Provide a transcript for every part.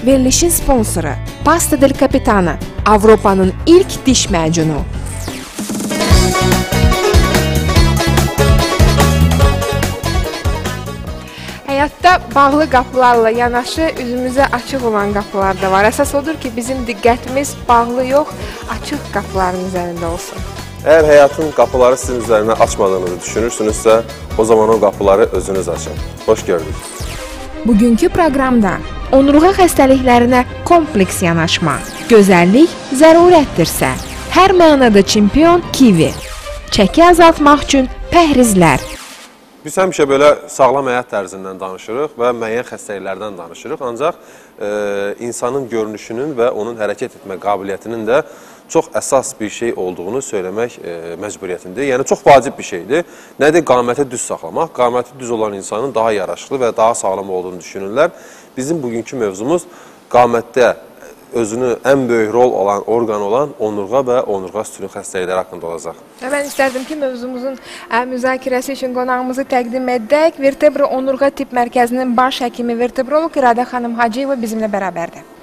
Verilişin sponsoru Pasta del Capitano, Avropanın ilk diş məcunu. Həyatda bağlı qapılarla yanaşı üzümüzə açıq olan qapılar da var. Əsas odur ki, bizim diqqətimiz bağlı yox, açıq qapıların üzərində olsun. Əgər həyatın qapıları sizin üzərinə açmadığınızı düşünürsünüzsə, o zaman o qapıları özünüz açın. Xoş gördük. Bugünkü proqramda onurğa xəstəliklərinə kompleks yanaşma, gözəllik zərurətdirsə, hər mənada çempion kivi, çəki azaltmaq üçün pəhrizlər. Biz həmişə belə sağlam həyat tərzindən danışırıq və müəyyən xəstəliklərdən danışırıq. Ancaq insanın görünüşünün və onun hərəkət etmə qabiliyyətinin də çox əsas bir şey olduğunu söyləmək məcburiyyətindəyik. Yəni, çox vacib bir şeydir. Nədir? Qaməti düz saxlamaq. Qaməti düz olan insanın daha yaraşıqlı və daha sağlam olduğunu düşünürlər. Bizim bugünkü mövzumuz qamətdə özünü ən böyük rol alan, orqan olan onurğa və onurğa sütunu xəstəlikləri haqqında olacaq. Mən istərdim ki, mövzumuzun müzakirəsi üçün qonağımızı təqdim edək. Vertebra Onurğa Tibb Mərkəzinin baş həkimi vertebroloq İradə xanım Hacıyeva bizimlə bərabərdir.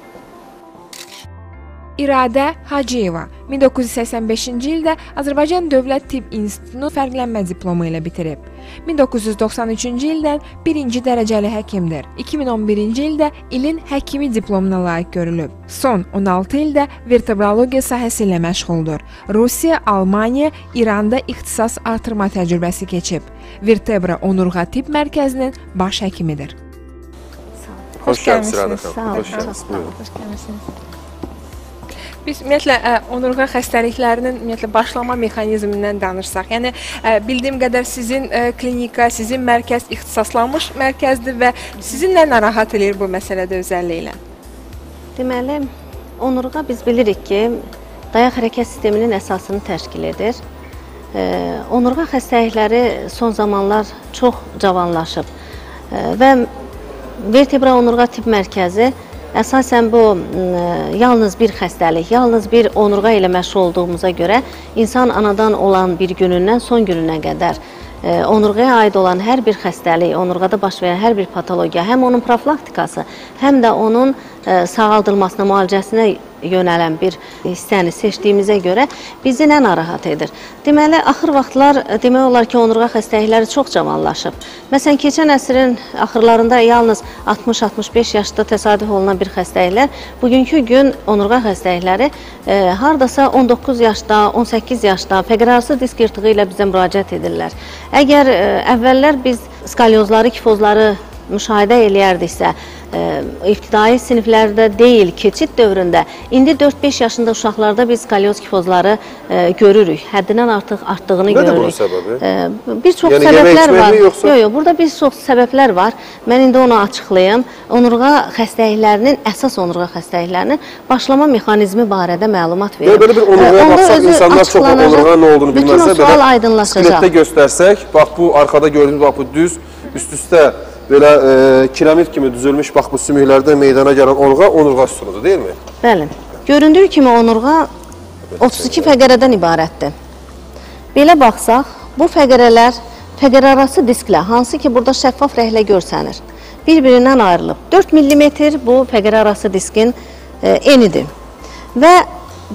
İradə Hacıyeva 1985-ci ildə Azərbaycan Dövlət Tibb İnstitutunu fərqlənmə diplomu ilə bitirib. 1993-cü ildən birinci dərəcəli həkimdir. 2011-ci ildə ilin həkimi diplomuna layiq görülüb. Son 16 ildə vertebrologiya sahəsi ilə məşğuldur. Rusiya, Almaniya, İranda ixtisas artırma təcrübəsi keçib. Vertebra Onurğa Tibb Mərkəzinin baş həkimidir. Xoş gəlmisiniz İradə xanım. Xoş gəlmisiniz. Xoş gəlmisiniz. Biz ümumiyyətlə onurğa xəstəliklərinin ümumiyyətlə başlama mexanizmindən danışsaq, yəni bildiyim qədər sizin klinika, sizin mərkəz ixtisaslanmış mərkəzdir və sizi nə narahat eləyir bu məsələdə özəlliklə? Deməli, onurğa biz bilirik ki, dayaq hərəkət sisteminin əsasını təşkil edir. Onurğa xəstəlikləri son zamanlar çox cavanlaşıb və Vertebra Onurğa Tibb Mərkəzi əsasən bu yalnız bir xəstəlik, yalnız bir onurğa ilə məşğul olduğumuza görə insan anadan olan bir günündən son gününə qədər onurğaya aid olan hər bir xəstəlik, onurğada baş verən hər bir patologiya, həm onun profilaktikası, həm də onun sağaldılmasına, müalicəsinə yönələn bir hissəni seçdiyimizə görə bizi nə narahat edir? Deməli, axır vaxtlar demək olar ki, onurğa xəstəlikləri çox cavanlaşıb. Məsələn, keçən əsrin axırlarında yalnız 60-65 yaşda təsadüf olunan bir xəstəliklər, bugünkü gün onurğa xəstəlikləri hardasa 19 yaşda, 18 yaşda fəqərarası disk yırtığı ilə bizə müraciət edirlər. Əgər əvvəllər biz skalyozları, kifozları müşahidə eləyərdiksə, ibtidai siniflərdə deyil, keçid dövründə, indi 4-5 yaşında uşaqlarda biz skalyoz kifozları görürük. Həddindən artıq artdığını görürük. Nədir bunun səbəbi? Bir çox səbəblər var. Yox, yox, burada bir çox səbəblər var. Mən indi onu açıqlayım. Onurğa xəstəliklərinin, əsas onurğa xəstəliklərinin başlama mexanizmi barədə məlumat verir. Belə bir onurğaya baxsaq, insanlar çox onurğa nə olduğunu bilməzsə, belə skeletdə göstərsək, bax bu arxada gördüyünüz, bax bu düz, üst-üstə belə kiremit kimi düzülmüş, bax bu sümüklərdə meydana gələn onurğa, onurğa sütunudur, deyil mi? Bəli. Göründüyü kimi onurğa 32 fəqərədən ibarətdir. Belə baxsaq, bu fəqərələr fəqərəarası disklə, hansı ki burada şəffaf rəhlə görsənir, bir-birindən ayrılıb. 4 millimetr bu fəqərəarası diskin enidir. Və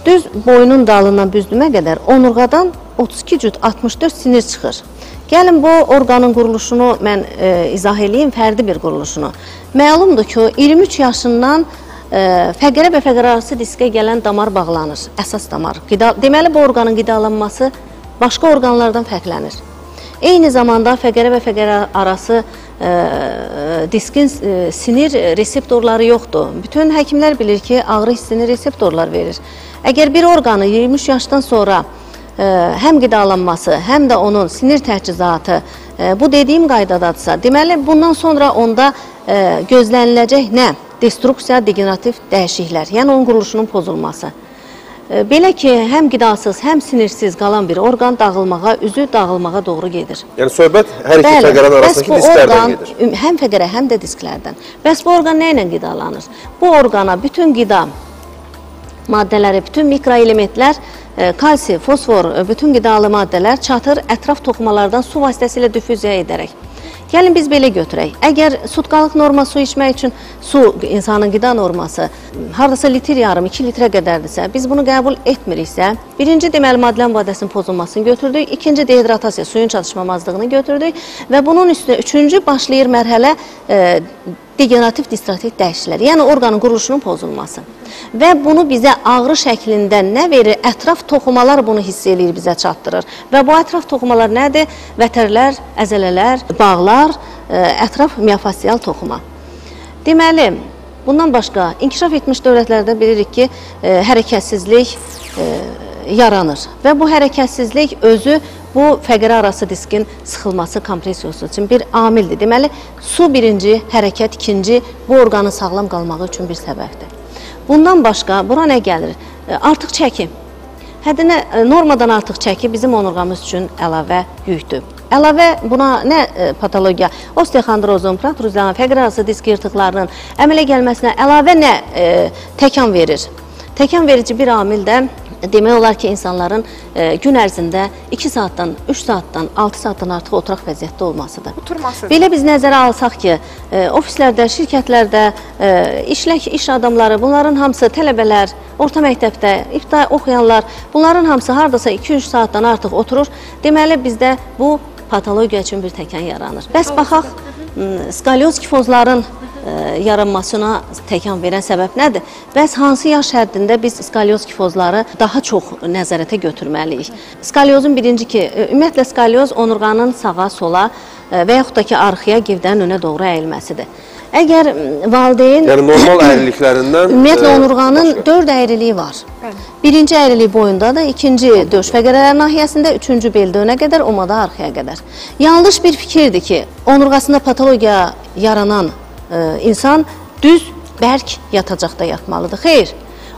düz boynun dalından büzdümə qədər onurğadan 32 cüt 64 sinir çıxır. Gəlin bu orqanın quruluşunu mən izah eləyim, fərdi bir quruluşunu. Məlumdur ki, 23 yaşından fəqərə və fəqərəarası diskə gələn damar bağlanır, əsas damar. Deməli, bu orqanın qidalanması başqa orqanlardan fərqlənir. Eyni zamanda fəqərə və fəqərəarası diskin sinir reseptorları yoxdur. Bütün həkimlər bilir ki, ağrı hissini reseptorlar verir. Əgər bir orqanı 23 yaşdan sonra həm qidalanması, həm də onun sinir təchizatı bu dediyim qaydadadırsa, deməli, bundan sonra onda gözləniləcək nə? Destruksiya, degenerativ dəyişikliklər, yəni onun quruluşunun pozulması. Belə ki, həm qidasız, həm sinirsiz qalan bir orqan dağılmağa, üzü dağılmağa doğru gedir. Yəni, söhbət hər iki fəqərənin arasındakı disklərdən gedir. Həm fəqərə, həm də disklərdən. Bəs bu orqan nə ilə qidalanır? Bu orqana bütün qida maddələri, bütün mikroelementlər, kalsi, fosfor, bütün qidalı maddələr çatır ətraf toxumalardan su vasitəsilə difüziya edərək. Gəlin biz belə götürək. Əgər sutkalıq norma su içmək üçün su insanın qida norması hardasa litr yarım, 2 litrə qədərdirsə, biz bunu qəbul etmiriksə, birinci deməli maddə mübadiləsinin pozulmasını götürdük, ikinci dehidratasiya, suyun çatışmamazlığını götürdük və bunun üstünə üçüncü başlayır mərhələ degenerativ distrofik dəyişikliklər, yəni orqanın quruluşunun pozulması. Və bunu bizə ağrı şəklində nə verir? Ətraf toxumalar bunu hiss eləyir, bizə çatdırır. Və bu ətraf toxumalar nədir? Vətərlər, əzələlər, bağlar, ətraf miofasial toxuma. Deməli, bundan başqa inkişaf etmiş dövlətlərdə bilirik ki, hərəkətsizlik yaranır. Və bu hərəkətsizlik özü bu fəqərə arası diskin sıxılması, kompressiyası üçün bir amildir. Deməli, su birinci, hərəkət ikinci, bu orqanın sağlam qalmağı üçün bir səbəbdir. Bundan başqa, bura nə gəlir? Artıq çəki. Həddinə normadan artıq çəki bizim onurğamız üçün əlavə yükdür. Əlavə buna nə patologiya? Osteoxondrozun, protruzyanın, fəqərə arası disk yırtıqlarının əmələ gəlməsinə əlavə nə təkan verir? Təkan verici bir amil də demək olar ki, insanların gün ərzində 2 saatdan, 3 saatdan, 6 saatdan artıq oturaq vəziyyətdə olmasıdır. Oturmasıdır. Belə biz nəzərə alsaq ki, ofislərdə, şirkətlərdə, işlək iş adamları, bunların hamısı tələbələr, orta məktəbdə, ibtidai oxuyanlar, bunların hamısı hardasa 2-3 saatdan artıq oturur. Deməli, bizdə bu patologiya üçün bir təkan yaranır. Bəs baxaq, skalyoz kifozların yaranmasına təkan verən səbəb nədir? Bəs hansı yaş həddində biz skalyoz kifozları daha çox nəzarətə götürməliyik? Skalyozun birinci ki, ümumiyyətlə skalyoz onurğanın sağa, sola və yaxud da ki, arxaya, gövdənin önə doğru əyilməsidir. Əgər valideyn... Yəni normal əyriliklərindən... Ümumiyyətlə onurğanın 4 əyriliyi var. Birinci əyriliyi boyundadır, ikinci döş fəqərələr nahiyəsində, üçüncü beldə önə qədər, omada arxaya qədər. Yanlış bir fikirdir ki, onurğasında patologiya yaranan insan düz, bərk yatacaqda yatmalıdır. Xeyr,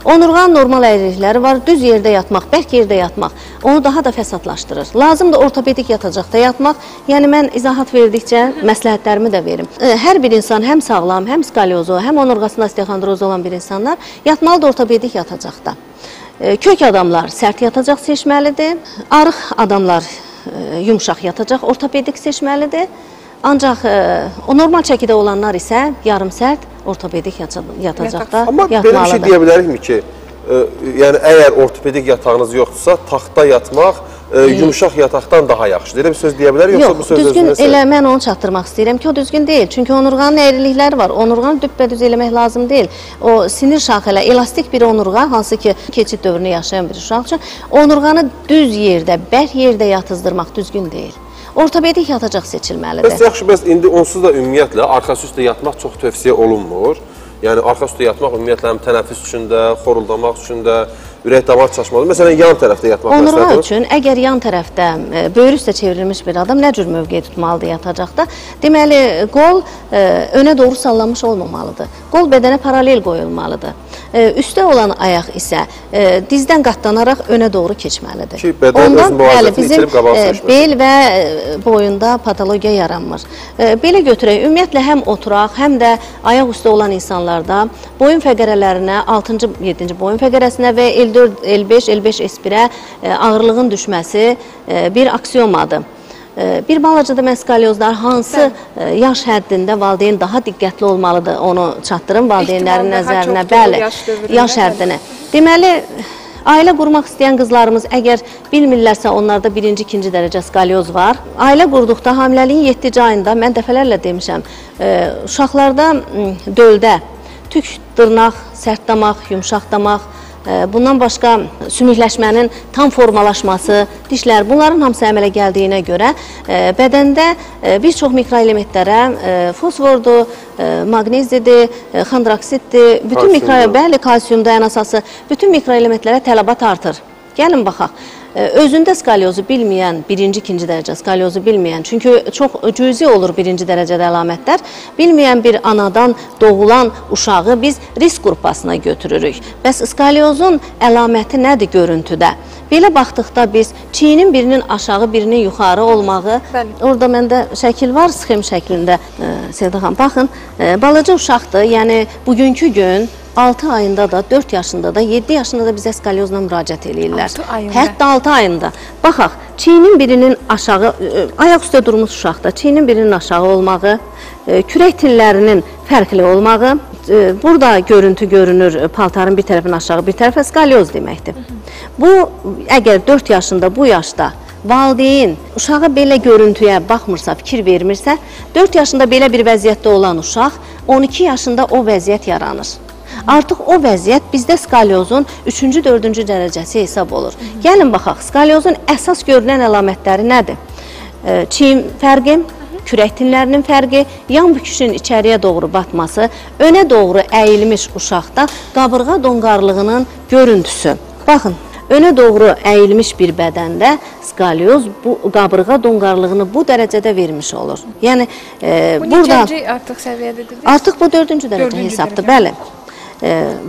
onurğanın normal əyrilikləri var, düz yerdə yatmaq, bərk yerdə yatmaq onu daha da fəsadlaşdırır. Lazımdır ortopedik yatacaqda yatmaq, yəni mən izahat verdikcə məsləhətlərimi də verim. Hər bir insan həm sağlam, həm skalyozu, həm onurğasında osteoxondrozu olan bir insanlar yatmalıdır ortopedik yatacaqda. Kök adamlar sərt yatacaq seçməlidir, arıq adamlar yumşaq yatacaq ortopedik seçməlidir. Ancaq o normal çəkidə olanlar isə yarım sərt ortopedik yatacaqda yatmalıdır. Amma belə bir şey deyə bilərikmi ki, yəni əgər ortopedik yatağınız yoxdursa, taxta yatmaq yumşaq yataqdan daha yaxşıdır. Elə bir söz deyə bilərik, yoxsa bu söz özünə? Yox, düzgün elə mən onu çatdırmaq istəyirəm ki, o düzgün deyil. Çünki onurğanın əyrilikləri var. Onurğanı düppədüz eləmək lazım deyil. O sinir şaxələ, elastik bir onurğa, hansı ki, keçid dövrünü yaşayan bir uşaq üçün onurğanı düz yerdə, bərk yerdə yatızdırmaq düzgün deyil. Ortopedik yatacaq seçilməlidir. Bəs yaxşı, bəs indi onsuz da ümumiyyətlə arxası üstə yatmaq çox tövsiyə olunmur. Yəni arxa üstə yatmaq ümumiyyətlə həm tənəffüs üçün də, xoruldamaq üçün də, ürək damar çaşmalı. Məsələn, yan tərəfdə yatmaq məsləhət olur. Onurğa üçün, əgər yan tərəfdə böyür üstə çevrilmiş bir adam nə cür mövqe tutmalıdır yatacaqda? Deməli, qol önə doğru sallanmış olmamalıdır. Qol bədənə paralel qoyulmalıdır. Üstə olan ayaq isə dizdən qatlanaraq önə doğru keçməlidir. Ki, bədən öz müvazinətini itirib qabağa seçməlidir. Bel və boyunda patologiya yaranmır. Belə götürək, ümumiyyətlə həm oturaq, həm də ayaq üstə olan insanlarda boyun fəqərələrinə, 6-cı, 7-ci boyun fəqərəsinə və L4, L5, L5 S1-ə ağırlığın düşməsi bir aksiomadır. Bir balaca da mən skalyozlar hansı yaş həddində valideyn daha diqqətli olmalıdır, onu çatdırım valideynlərin nəzərinə. Bəli, yaş həddinə. Deməli, ailə qurmaq istəyən qızlarımız əgər bilmirlərsə, onlarda birinci, ikinci dərəcə skalyoz var. Ailə qurduqda hamiləliyin 7-ci ayında, mən dəfələrlə demişəm, uşaqlarda döldə tük, dırnaq, sərt damaq, yumşaq damaq, bundan başqa sümükləşmənin tam formalaşması, dişlər, bunların hamısı əmələ gəldiyinə görə bədəndə bir çox mikroelementlərə fosfordur, maqnezidir, xondroksitdir, bütün bəli, kalsiumda ən əsası, bütün mikroelementlərə tələbat artır. Gəlin baxaq. Özündə skalyozu bilməyən, birinci, ikinci dərəcə skalyozu bilməyən, çünki çox cüzi olur birinci dərəcədə əlamətlər, bilməyən bir anadan doğulan uşağı biz risk qrupasına götürürük. Bəs skalyozun əlaməti nədir görüntüdə? Belə baxdıqda biz çiyinin birinin aşağı, birinin yuxarı olmağı, orada məndə şəkil var, sxem şəklində, Sevda xanım, baxın, balaca uşaqdır, yəni bugünkü gün 6 ayında da, 4 yaşında da, 7 yaşında da bizə skalyozla müraciət eləyirlər. 6 ayında? Hətta 6 ayında. Baxaq, çiynin birinin aşağı, ayaq üstə durmuş uşaqda, çiynin birinin aşağı olmağı, kürək tillərinin fərqli olmağı, burada görüntü görünür, paltarın bir tərəfinin aşağı, bir tərəfə skalyoz deməkdir. Bu, əgər 4 yaşında, bu yaşda valideyn uşağa belə görüntüyə baxmırsa, fikir vermirsə, 4 yaşında belə bir vəziyyətdə olan uşaq 12 yaşında o vəziyyət yaranır. Artıq o vəziyyət bizdə skalyozun 3-cü, 4-cü dərəcəsi hesab olur. Gəlin baxaq, skalyozun əsas görünən əlamətləri nədir? Çiyin fərqi, kürək tinlərinin fərqi, yan büküşün içəriyə doğru batması, önə doğru əyilmiş uşaqda qabırğa donqarlığının görüntüsü. Baxın, önə doğru əyilmiş bir bədəndə skalyoz bu qabırğa donqarlığını bu dərəcədə vermiş olur. Yəni bu burada neçənci artıq səviyyədə dediniz? Artıq bu 4-cü dərəcə hesabdır, bəli.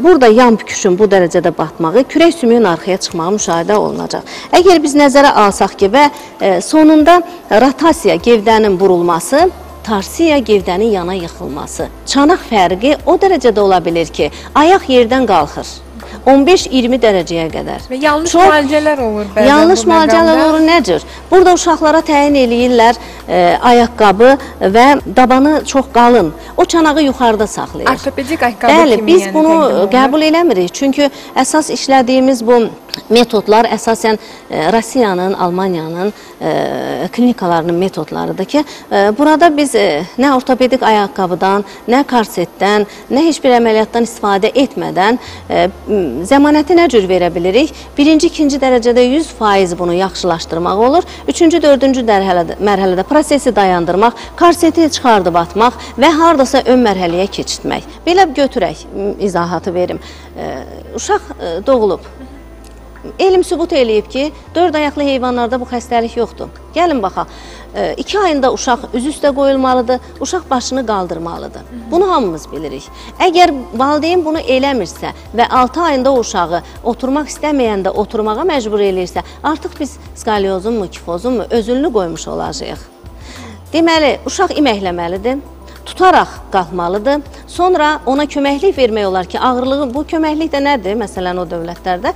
Burada yan büküşün bu dərəcədə batmağı, kürək sümüyün arxaya çıxmağı müşahidə olunacaq. Əgər biz nəzərə alsaq ki və sonunda rotasiya gövdənin burulması, tarsiya gövdənin yana yıxılması. Çanaq fərqi o dərəcədə ola bilir ki, ayaq yerdən qalxır. 15-20 dərəcəyə qədər. Və yanlış müalicələr olur bəzən. Yanlış müalicələr olur nə cür? Burada uşaqlara təyin eləyirlər ayaqqabı və dabanı çox qalın. O çanağı yuxarıda saxlayır. Ortopedik ayaqqabı bəli, kimi. Bəli, biz bunu qəbul eləmirik. Çünki əsas işlədiyimiz bu metodlar əsasən Rusiyanın, Almaniyanın klinikalarının metodlarıdır ki, burada biz nə ortopedik ayaqqabıdan, nə korsetdən, nə heç bir əməliyyatdan istifadə etmədən zəmanəti nə cür verə bilirik? Birinci, ikinci dərəcədə 100% bunu yaxşılaşdırmaq olur. Üçüncü, dördüncü mərhələdə prosesi dayandırmaq, korseti çıxardıb atmaq və haradasa ön mərhələyə keçirtmək. Belə götürək, izahatı verim. Uşaq doğulub. Elm sübut eləyib ki, 4 ayaqlı heyvanlarda bu xəstəlik yoxdur. Gəlin baxaq, 2 ayında uşaq üz üstə qoyulmalıdır, uşaq başını qaldırmalıdır. Bunu hamımız bilirik. Əgər valideyn bunu eləmirsə və 6 ayında o uşağı oturmaq istəməyəndə oturmağa məcbur eləyirsə, artıq biz skalyozun mu, kifozun mu özünü qoymuş olacağıq. Deməli, uşaq iməkləməlidir, tutaraq qalxmalıdır. Sonra ona köməklik vermək olar ki, ağırlığı, bu köməklik də nədir? Məsələn, o dövlətlərdə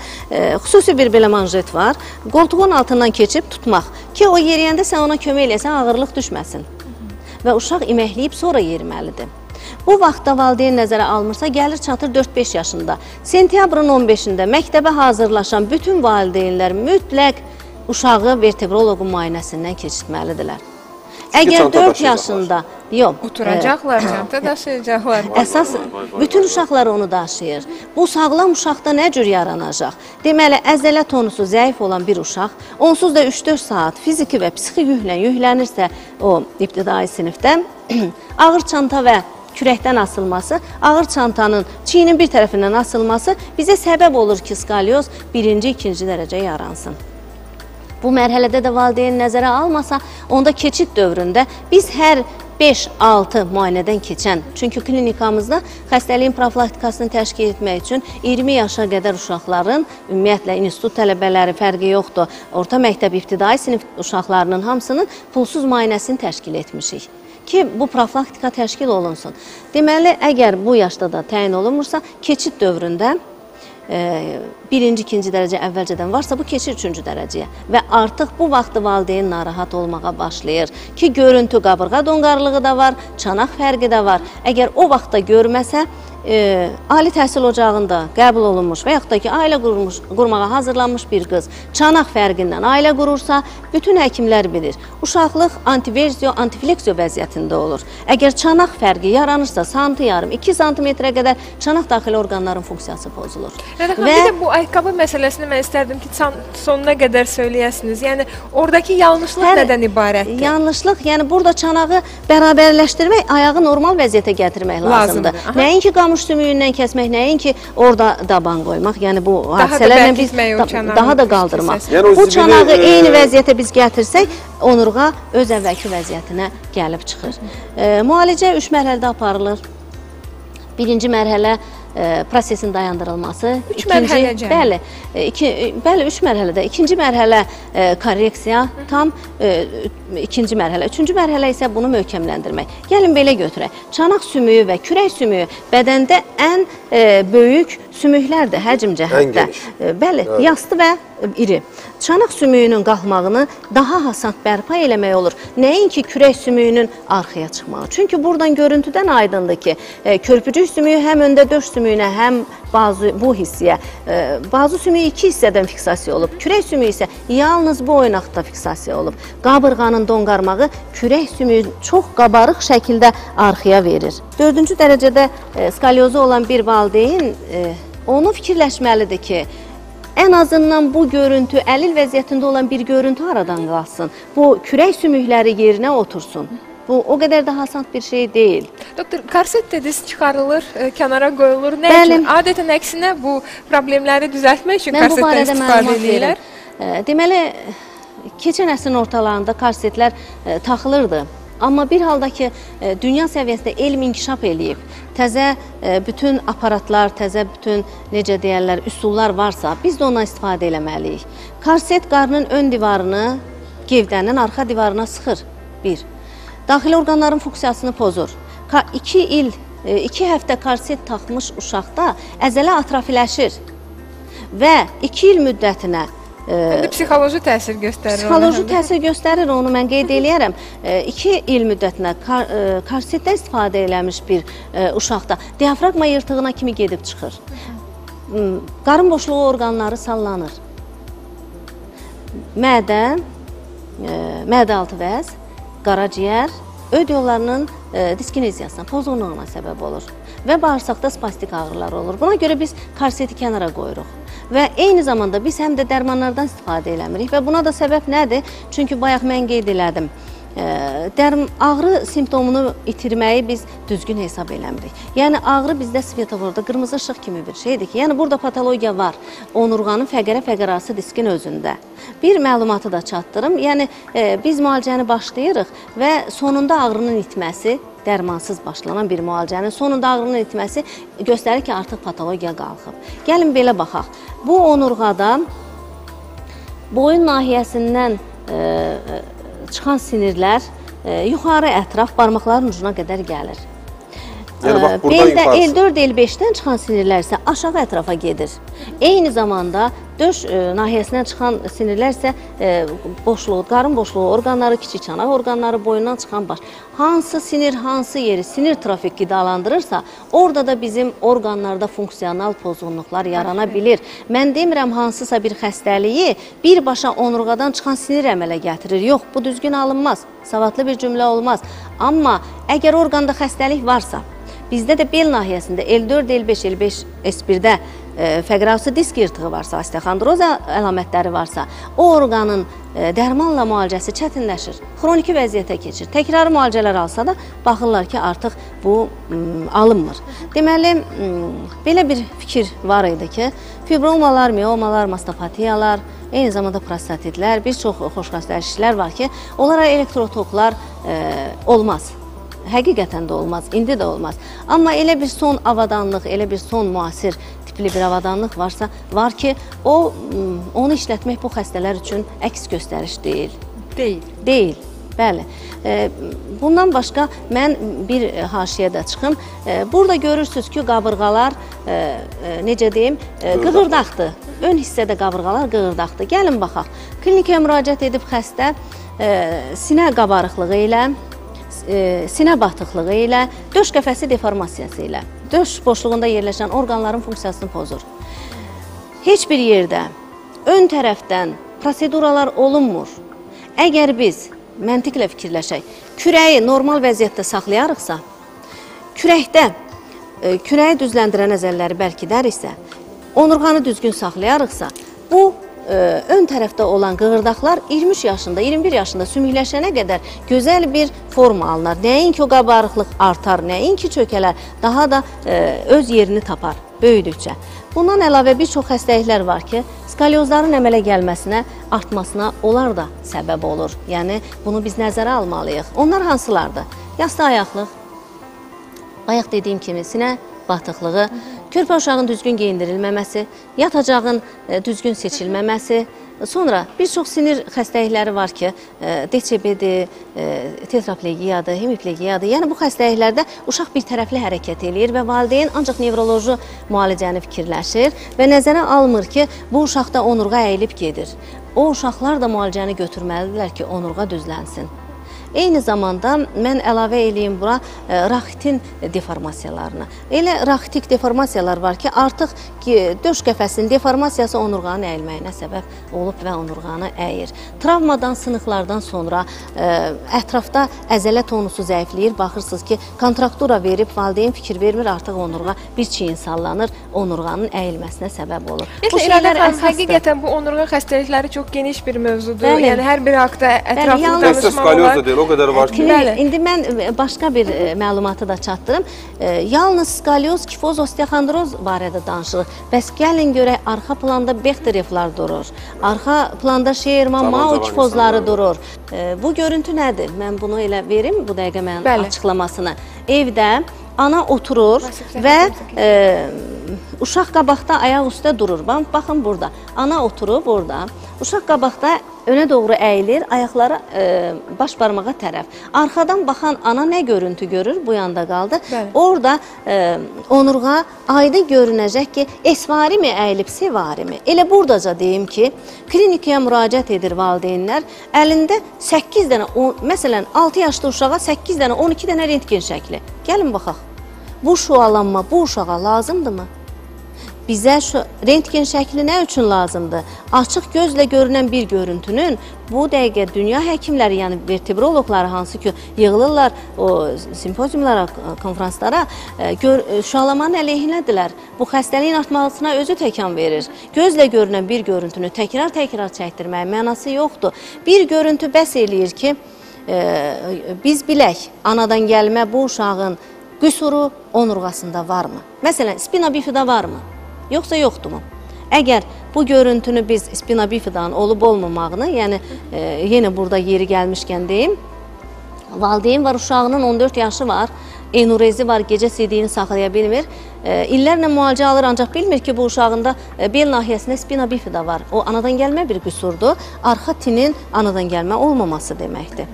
xüsusi bir belə manjet var. Qoltuğun altından keçib tutmaq ki, o yeriyəndə sən ona kömək eləyəsən, ağırlıq düşməsin. Və uşaq iməkləyib sonra yeriməlidir. Bu vaxtda valideyn nəzərə almırsa, gəlir çatır 4-5 yaşında. Sentyabrın 15-də məktəbə hazırlaşan bütün valideynlər mütləq uşağı vertebroloqun müayinəsindən keçirtməlidirlər. Əgər 4 yaşında, yox. Oturacaqlar, çanta daşıyacaqlar. Əsas, bütün uşaqlar onu daşıyır. Bu sağlam uşaqda nə cür yaranacaq? Deməli, əzələ tonusu zəif olan bir uşaq, onsuz da 3-4 saat fiziki və psixi yüklə yüklənirsə o ibtidai sinifdə, ağır çanta və kürəkdən asılması, ağır çantanın çiyinin bir tərəfindən asılması bizə səbəb olur ki, skalyoz birinci, ikinci dərəcə yaransın. Bu mərhələdə də valideyn nəzərə almasa, onda keçid dövründə biz hər 5-6 müayinədən keçən, çünki klinikamızda xəstəliyin profilaktikasını təşkil etmək üçün 20 yaşa qədər uşaqların, ümumiyyətlə institut tələbələri fərqi yoxdur, orta məktəb ibtidai sinif uşaqlarının hamısının pulsuz müayinəsini təşkil etmişik ki, bu profilaktika təşkil olunsun. Deməli, əgər bu yaşda da təyin olunmursa, keçid dövründə birinci, ikinci dərəcə əvvəlcədən varsa, bu keçir üçüncü dərəcəyə və artıq bu vaxtı valideyn narahat olmağa başlayır ki, görüntü qabırğa donqarlığı da var, çanaq fərqi də var. Əgər o vaxtda görməsə, ali təhsil ocağında qəbul olunmuş və yaxud da ki, ailə qurmağa hazırlanmış bir qız çanaq fərqindən ailə qurursa, bütün həkimlər bilir, uşaqlıq antiversiyo, antifleksiyo vəziyyətində olur. Əgər çanaq fərqi yaranırsa, santı yarım, 2 santimetrə qədər çanaq daxili orqanların funksiyası pozulur. Və bir də bu ayaqqabı məsələsini mən istərdim ki, sonuna qədər söyləyəsiniz. Yəni, oradakı yanlışlıq nədən ibarətdir? Yanlışlıq, yəni burada çanağı bərabərləşdirmək, ayağı normal vəziyyətə gətirmək lazımdır. Nəinki qamış sümüyündən kəsmək, nəinki orada daban qoymaq, yəni bu hadisələrlə biz daha da qaldırmaq. Bu çanağı eyni vəziyyətə biz gətirsək, onurğa öz əvvəlki vəziyyətinə gəlib çıxır. Müalicə 3 mərhələdə aparılır. Birinci mərhələ prosesin dayandırılması. 3 mərhələ cəmi. Bəli, bəli, 3 mərhələdə. İkinci mərhələ korreksiya, tam ikinci mərhələ. Üçüncü mərhələ isə bunu möhkəmləndirmək. Gəlin belə götürək. Çanaq sümüyü və kürək sümüyü bədəndə ən böyük sümüklərdir həcm cəhətdə. Bəli, yastı və iri. Çanaq sümüyünün qalxmağını daha asan bərpa eləmək olur. Nəinki kürək sümüyünün arxaya çıxmağı. Çünki buradan görüntüdən aydındır ki, körpücük sümüyü həm öndə döş sümüyünə, həm bazu, bu hissiyə. Bazu sümüyü iki hissədən fiksasiya olub. Kürək sümüyü isə yalnız bu oynaqda fiksasiya olub. Qabırğanın donqarmağı kürək sümüyü çox qabarıq şəkildə arxaya verir. Dördüncü dərəcədə skalyozu olan bir valideyn onu fikirləşməlidir ki, ən azından bu görüntü, əlil vəziyyətində olan bir görüntü aradan qalsın. Bu kürək sümükləri yerinə otursun. Bu o qədər də asan bir şey deyil. Doktor, korset dediniz, çıxarılır, kənara qoyulur. Nə üçün? Adətən əksinə bu problemləri düzəltmək üçün korsetdən istifadə edirlər. Deməli, keçən əsrin ortalarında korsetlər taxılırdı. Amma bir halda ki, dünya səviyyəsində elm inkişaf eləyib, təzə bütün aparatlar, təzə bütün, necə deyərlər, üsullar varsa, biz də ondan istifadə eləməliyik. Korset qarnın ön divarını gövdənin arxa divarına sıxır, bir. Daxili orqanların funksiyasını pozur. 2 həftə korset taxmış uşaqda əzələ atrofiləşir və 2 il müddətinə psixoloji təsir göstərir. Psixoloji təsir göstərir, onu mən qeyd eləyərəm. 2 il müddətinə korsetdən istifadə eləmiş bir uşaqda diafraqma yırtığına kimi gedib çıxır. Qarın boşluğu orqanları sallanır. Mədə, mədə altı vəz, qaraciyər, öd yollarının diskineziyasına, pozğunluğuna səbəb olur və bağırsaqda spastik ağrılar olur. Buna görə biz korseti kənara qoyuruq. Və eyni zamanda biz həm də dərmanlardan istifadə eləmirik və buna da səbəb nədir? Çünki bayaq mən qeyd elədim, ağrı simptomunu itirməyi biz düzgün hesab eləmirik. Yəni ağrı bizdə svetoforda qırmızı işıq kimi bir şeydir ki, yəni burada patologiya var, onurğanın fəqərə-fəqərə arası diskin özündə. Bir məlumatı da çatdırım, yəni biz müalicəni başlayırıq və sonunda ağrının itməsi, dərmansız başlanan bir müalicənin sonunda ağrının itməsi göstərir ki, artıq patologiya qalxıb. Gəlin belə baxaq. Bu onurğada boyun nahiyəsindən çıxan sinirlər yuxarı ətraf barmaqların ucuna qədər gəlir. Yəni, bax, buradan beldə L4, L5-dən çıxan sinirlər isə aşağı ətrafa gedir. Eyni zamanda döş nahiyəsindən çıxan sinirlər isə boşluğu, qarın boşluğu orqanları, kiçik çanaq orqanları, boyundan çıxan baş. Hansı sinir, hansı yeri sinir trafik qidalandırırsa, orada da bizim orqanlarda funksional pozğunluqlar yarana bilir. Mən demirəm hansısa bir xəstəliyi birbaşa onurğadan çıxan sinir əmələ gətirir. Yox, bu düzgün alınmaz, savadlı bir cümlə olmaz. Amma əgər orqanda xəstəlik varsa, bizdə də bel nahiyəsində L4, L5, L5, S1-də fəqərəsi disk yırtığı varsa, osteoxondroz əlamətləri varsa, o orqanın dərmanla müalicəsi çətinləşir, xroniki vəziyyətə keçir. Təkrar müalicələr alsa da baxırlar ki, artıq bu alınmır. Deməli, belə bir fikir var idi ki, fibromalar, miomalar, mastopatiyalar, eyni zamanda prostatitlər, bir çox xoşxassəşlər var ki, onlara elektrotoklar olmaz. Həqiqətən də olmaz, indi də olmaz. Amma elə bir son avadanlıq, elə bir son müasir tipli bir avadanlıq varsa, var ki, onu işlətmək bu xəstələr üçün əks göstəriş deyil. Deyil. Deyil, bəli. Bundan başqa mən bir haşiyə də çıxım. Burada görürsünüz ki, qabırğalar, necə deyim, qığırdaqdır. Ön hissədə qabırğalar qığırdaqdır. Gəlin baxaq. Klinikaya müraciət edib xəstə sinə qabarıqlığı ilə, sinə batıqlığı ilə, döş qəfəsi deformasiyası ilə, döş boşluğunda yerləşən orqanların funksiyasını pozur. Heç bir yerdə ön tərəfdən proseduralar olunmur. Əgər biz məntiqlə fikirləşək, kürəyi normal vəziyyətdə saxlayarıqsa, kürəkdə kürəyi düzləndirən əzələləri bərkidəriksə, onurğanı düzgün saxlayarıqsa, bu ön tərəfdə olan qığırdaqlar 23 yaşında, 21 yaşında sümükləşənə qədər gözəl bir forma alınar. Nəinki o qabarıqlıq artar, nəinki çökələr, daha da öz yerini tapar böyüdükcə. Bundan əlavə bir çox xəstəliklər var ki, skalyozların əmələ gəlməsinə, artmasına onlar da səbəb olur. Yəni, bunu biz nəzərə almalıyıq. Onlar hansılardır? Yastı ayaqlıq, bayaq dediyim kimi sinə batıqlığı, Körpə uşağın düzgün geyindirilməməsi, yatacağın düzgün seçilməməsi, sonra bir çox sinir xəstəlikləri var ki, DÇB-dir, tetraplegiyadır, hemiplegiyadır. Yəni bu xəstəliklərdə uşaq bir tərəfli hərəkət eləyir və valideyn ancaq nevroloji müalicəni fikirləşir və nəzərə almır ki, bu uşaqda onurğa əyilib gedir. O uşaqlar da müalicəni götürməlidirlər ki, onurğa düzlənsin. Eyni zamanda mən əlavə eləyim bura raxitin deformasiyalarını. Elə raxitik deformasiyalar var ki, artıq döş qəfəsinin deformasiyası onurğanın əyilməyinə səbəb olub və onurğanı əyir. Travmadan, sınıqlardan sonra ətrafda əzələ tonusu zəifləyir. Baxırsınız ki, kontraktura verib, valideyn fikir vermir, artıq onurğa bir çiyin sallanır, onurğanın əyilməsinə səbəb olur. Bu şeylər əsasdır. Həqiqətən bu onurğa xəstəlikləri çox geniş bir mövzudur. Bəli. Yəni hər biri haqda ətraflı danışmaq olar. O qədər var ki. Bəli. İndi mən başqa bir məlumatı da çatdırım. Yalnız skalyoz, kifoz, osteoxondroz barədə danışırıq. Bəs gəlin görək, arxa planda Bechterevlər durur. Arxa planda Şeerman, Mao kifozları durur. Bu görüntü nədir? Mən bunu elə verim bu dəqiqə mən açıqlamasını. Evdə ana oturur və uşaq qabaqda ayaq üstə durur. Baxın burada. Ana oturub orada. Uşaq qabaqda önə doğru əyilir, ayaqları baş barmağa tərəf. Arxadan baxan ana nə görüntü görür? Bu yanda qaldı. Bəli. Orada onurğa aydın görünəcək ki, esvari mi əyilib, sevari mi? Elə buradaca deyim ki, klinikaya müraciət edir valideynlər. Əlində 8 dənə, məsələn, 6 yaşlı uşağa 8 dənə, 12 dənə rentgen şəkli. Gəlin baxaq. Bu şualanma bu uşağa lazımdırmı? Bizə şu rentgen şəkli nə üçün lazımdır? Açıq gözlə görünən bir görüntünün bu dəqiqə dünya həkimləri, yəni vertebroloqları hansı ki yığılırlar o simpoziumlara, konferanslara, şualamanın əleyhinədirlər. Bu xəstəliyin artmasına özü təkan verir. Gözlə görünən bir görüntünü təkrar-təkrar çəkdirməyin mənası yoxdur. Bir görüntü bəs eləyir ki, biz bilək, anadan gəlmə bu uşağın qüsuru onurğasında varmı? Məsələn, spina bifida varmı? Yoxsa yoxdurmu? Əgər bu görüntünü biz spina bifidanın olub olmamağını, yəni yenə burada yeri gəlmişkən deyim, valideyn var, uşağının 14 yaşı var, enurezi var, gecə sidiyini saxlaya bilmir, illərlə müalicə alır, ancaq bilmir ki, bu uşağında bel nahiyəsində spina bifida var. O, anadan gəlmə bir qüsurdur, arxa tinin anadan gəlmə olmaması deməkdir.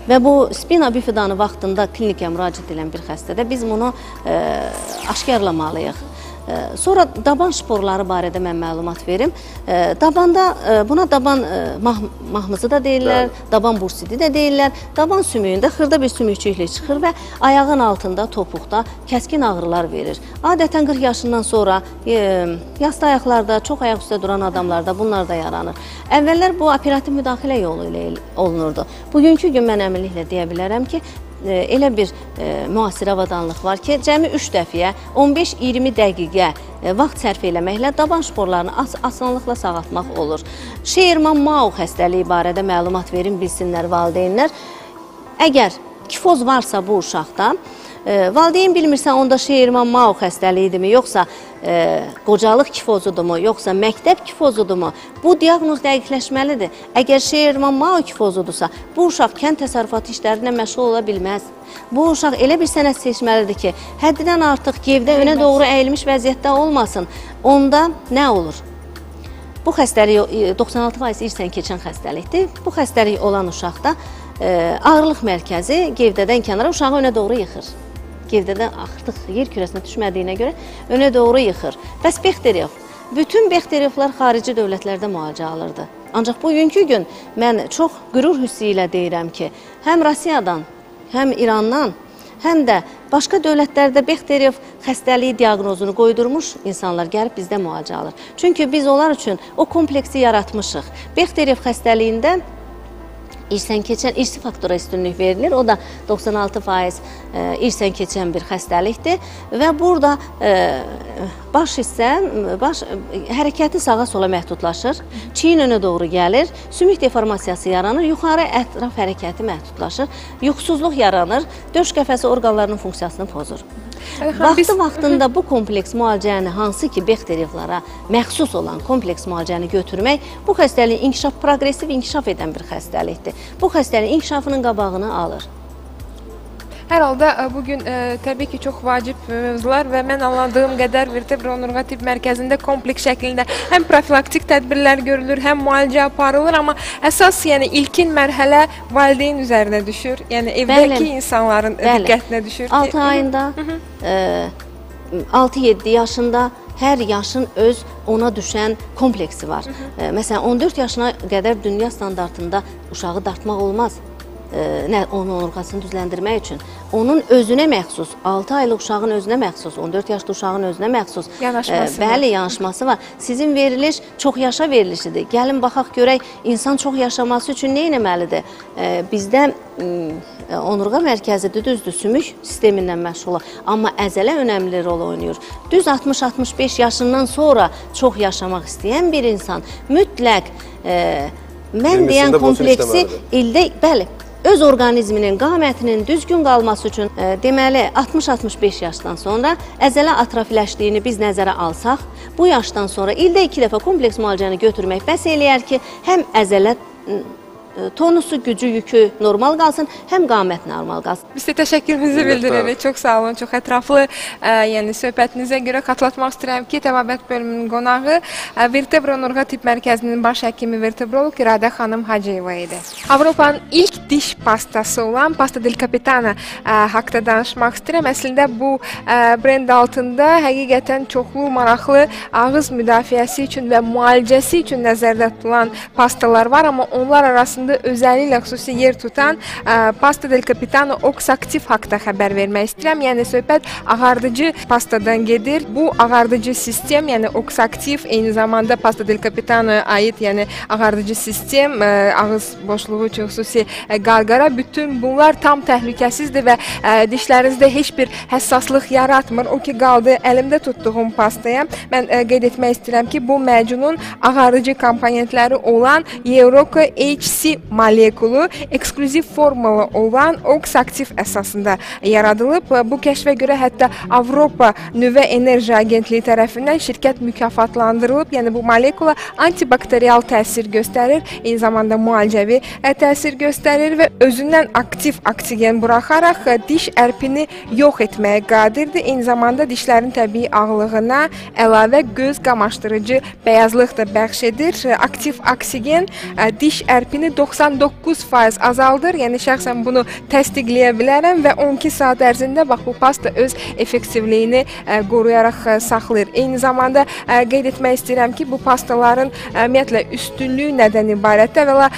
Və bu spina bifidanı vaxtında klinikaya müraciət edən bir xəstədə biz bunu aşkarlamalıyıq. Sonra daban şporları barədə mən məlumat verim. Dabanda, buna daban mahmızı da deyirlər, daban bursidi də deyirlər. Daban sümüyündə xırda bir sümükçüklə çıxır və ayağın altında, topuqda kəskin ağrılar verir. Adətən 40 yaşından sonra yastı ayaqlarda, çox ayaq üstə duran adamlarda bunlar da yaranır. Əvvəllər bu operativ müdaxilə yolu ilə olunurdu. Bugünkü gün mən əminliklə deyə bilərəm ki, elə bir müasir avadanlıq var ki, cəmi 3 dəfəyə 15-20 dəqiqə vaxt sərf eləməklə daban şporlarını asanlıqla sağaltmaq olur. Şeerman Mao xəstəliyi barədə məlumat verin, bilsinlər valideynlər. Əgər kifoz varsa bu uşaqda, valideyn bilmirsə onda Şeerman Mao xəstəliyidirmi, yoxsa qocalıq kifozudurmu, yoxsa məktəb kifozudurmu? Bu diaqnoz dəqiqləşməlidir. Əgər Şeerman Mao kifozudursa, bu uşaq kənd təsərrüfatı işlərinə məşğul ola bilməz. Bu uşaq elə bir sənət seçməlidir ki, həddindən artıq gevdə önə doğru əyilmiş vəziyyətdə olmasın. Onda nə olur? Bu xəstəlik 96% irsən keçən xəstəlikdir. Bu xəstəlik olan uşaqda ağırlıq mərkəzi gevdədən kənara uşağı önə doğru yıxır. Gevdədən artıq yer kürəsinə düşmədiyinə görə önə doğru yıxır. Bəs Bechterev? Bütün Bechterevlər xarici dövlətlərdə müalicə alırdı. Ancaq bugünkü gün mən çox qürur hissi ilə deyirəm ki, həm Rusiyadan, həm İrandan, həm də başqa dövlətlərdə Bechterev xəstəliyi diaqnozunu qoydurmuş insanlar gəlib bizdə müalicə alır. Çünki biz onlar üçün o kompleksi yaratmışıq. Bechterev xəstəliyində irsən keçən, irsi faktora üstünlük verilir. O da 96% irsən keçən bir xəstəlikdir və burada baş hissə, baş hərəkəti sağa sola məhdudlaşır, çiyin önə doğru gəlir, sümük deformasiyası yaranır, yuxarı ətraf hərəkəti məhdudlaşır, yuxusuzluq yaranır, döş qəfəsi orqanlarının funksiyasını pozur. Vaxtı-vaxtında bu kompleks müalicəni, hansı ki Bechterevlara məxsus olan kompleks müalicəni götürmək, bu xəstəliyin inkişaf, progressiv inkişaf edən bir xəstəlikdir. Bu xəstəliyin inkişafının qabağını alır. Hər halda bugün təbii ki, çox vacib mövzular və mən anladığım qədər Vertebra Onurğa Tibb Mərkəzində kompleks şəklində həm profilaktik tədbirlər görülür, həm müalicə aparılır, amma əsas, yəni ilkin mərhələ valideyn üzərinə düşür. Yəni evdəki Bəli. insanların Bəli. diqqətinə düşür ki, 6 ayında, 6-7 yaşında hər yaşın öz ona düşən kompleksi var. Məsələn, 14 yaşına qədər dünya standartında uşağı dartmaq olmaz. Onun onurğasını düzləndirmək üçün. Onun özünə məxsus, 6 aylıq uşağın özünə məxsus, 14 yaşlı uşağın özünə məxsus yanaşması var. Bəli, yanaşması var. Sizin veriliş çox yaşa verilişidir. Gəlin baxaq görək, insan çox yaşaması üçün nə etməlidir? Bizdə onurğa mərkəzidir, düzdür, sümük sistemindən məşğul, amma əzələ önəmli rol oynayır. Düz 60-65 yaşından sonra çox yaşamaq istəyən bir insan mütləq mən deyən kompleksi ildə, bəli, öz orqanizminin, qamətinin düzgün qalması üçün, deməli, 60-65 yaşdan sonra əzələ atrofiləşdiyini biz nəzərə alsaq, bu yaşdan sonra ildə 2 dəfə kompleks müalicəni götürmək bəs eləyər ki, həm əzələ tonusu, gücü, yükü normal qalsın, həm qamət normal qalsın. Biz də təşəkkürümüzü bildiririk. Çox sağ olun, çox ətraflı yəni söhbətinizə görə xatırlatmaq istəyirəm ki, təbabət bölümünün qonağı Vertebra Onurğa Tibb Mərkəzinin baş həkimi vertebroloq İradə xanım Hacıyeva idi. Avropanın ilk diş pastası olan Pasta del Capitano haqda danışmaq istəyirəm. Əslində bu brend altında həqiqətən çoxlu maraqlı ağız müdafiəsi üçün və müalicəsi üçün nəzərdə tutulan pastalar var, amma onlar arasında özəlliklə xüsusi yer tutan Pasta del Capitano Oxaktiv haqda xəbər vermək istəyirəm. Yəni söhbət ağardıcı pastadan gedir. Bu ağardıcı sistem, yəni Oxaktiv, eyni zamanda Pasta del Capitanoya aid, yəni ağardıcı sistem, ağız boşluğu üçün xüsusi qarqara, bütün bunlar tam təhlükəsizdir və dişlərinizdə heç bir həssaslıq yaratmır. O ki qaldı əlimdə tutduğum pastaya. Mən qeyd etmək istəyirəm ki, bu məcunun ağardıcı komponentləri olan Euroca HC molekulu eksklüziv formula olan Oxaktiv əsasında yaradılıb. Bu kəşfə görə hətta Avropa Nüvə Enerji Agentliyi tərəfindən şirkət mükafatlandırılıb. Yəni bu molekula antibakterial təsir göstərir, eyni zamanda müalicəvi təsir göstərir və özündən aktiv oksigen buraxaraq diş ərpini yox etməyə qadirdir. Eyni zamanda dişlərin təbii ağlığına əlavə göz qamaşdırıcı bəyazlıq da bəxş edir. Aktiv oksigen diş ərpini 99% azaldır. Yəni şəxsən bunu təsdiqləyə bilərəm və 12 saat ərzində bax bu pasta öz effektivliyini qoruyaraq saxlayır. Eyni zamanda qeyd etmək istəyirəm ki, bu pastaların ümumiyyətlə üstünlüyü nədən ibarətdir? Əvvəla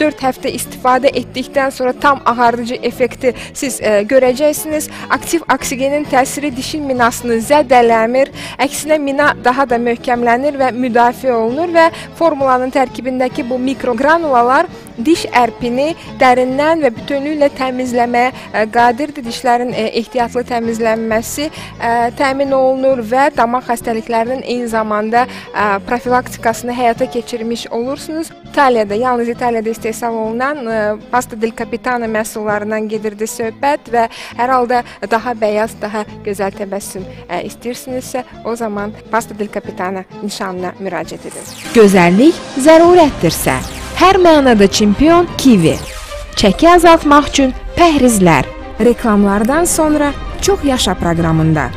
4 həftə istifadə etdikdən sonra tam ağardıcı effekti siz görəcəksiniz. Aktiv oksigenin təsiri dişin minasını zədələmir. Əksinə mina daha da möhkəmlənir və müdafiə olunur və formulanın tərkibindəki bu mikrogranulalar diş ərpini dərindən və bütünlüklə təmizləməyə qadirdir. Dişlərin ehtiyatlı təmizlənməsi təmin olunur və damaq xəstəliklərinin eyni zamanda profilaktikasını həyata keçirmiş olursunuz. İtaliyada, yalnız İtaliyada istehsal olunan Pasta del Capitano məhsullarından gedirdi söhbət və hər halda daha bəyaz, daha gözəl təbəssüm istəyirsinizsə, o zaman Pasta del Capitano nişanına müraciət edin. Gözəllik zərurətdirsə, hər mənada çempion Kiwi. Çəki azaltmaq üçün pəhrizlər. Reklamlardan sonra Çox Yaşa proqramında.